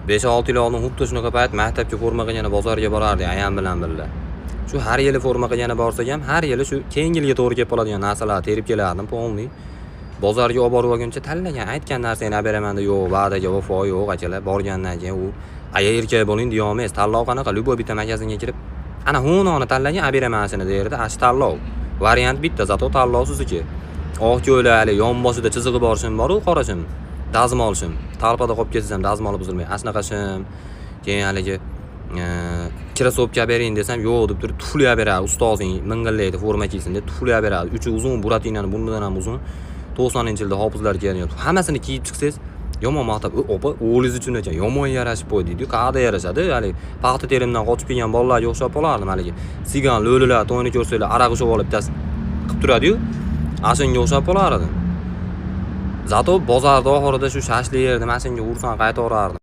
5-6 yil oldin xuddi shunaqa payt maktabga forma qilgani bozorga borardik ayam bilan birga. Shu har yili forma qilgani borsak ham, har yili shu keyingi yilga to'g'ri kelib qoladigan narsalarni terib kelardim, полный. Bozorga olib borib olguncha tanlagan, aytgan narsangni olib beraman deb, yo'q, va'daga vafo yo'q akalar. Borgandan keyin u aya erkak bo'ling deya olmaysiz. Tanlov qanaqa? Любой bitta magazinga kirib, ana hunoni tanlagan, olib beraman shuni derdi. Ana shu tanlov. Variant bitta, zato tanlov sizniki. Oq ko'ylak, hali yonboshida chizig'i bor shim bor-u, qora shim. Dazmol shim. Talpada qolib ketsa ham dazmoli buzilmaydi. Ana shunaqa shim. Keyin haligi krossovka bering desam, yo'q deb turib tufli olib beradi. Ustozing ming'illaydi, forma kiysin deb tufli olib beradi. Uchi uzun, buratinani burnidan ham uzun. 90-yilda hofizlar kiyadigan. Hammasini kiyib chiqsangiz, yomon maqtab, "Opa, o'g'lingiz uchun ekan, yomon yarashib qo'ydi" deydi-yu, qayerda yarashadi? Hali paxta terimdan qochib kelgan bolalarga o'xshab qolardim haligi. Sigan lo'lilar to'yini ko'rsanglar, aroq ichib olib bittasi qilib turadi-yu, ana shunga o'xshab qolar edim. Zato bozorda oxirida shu shashlik yerda mana shunga ursam qaytaverardim.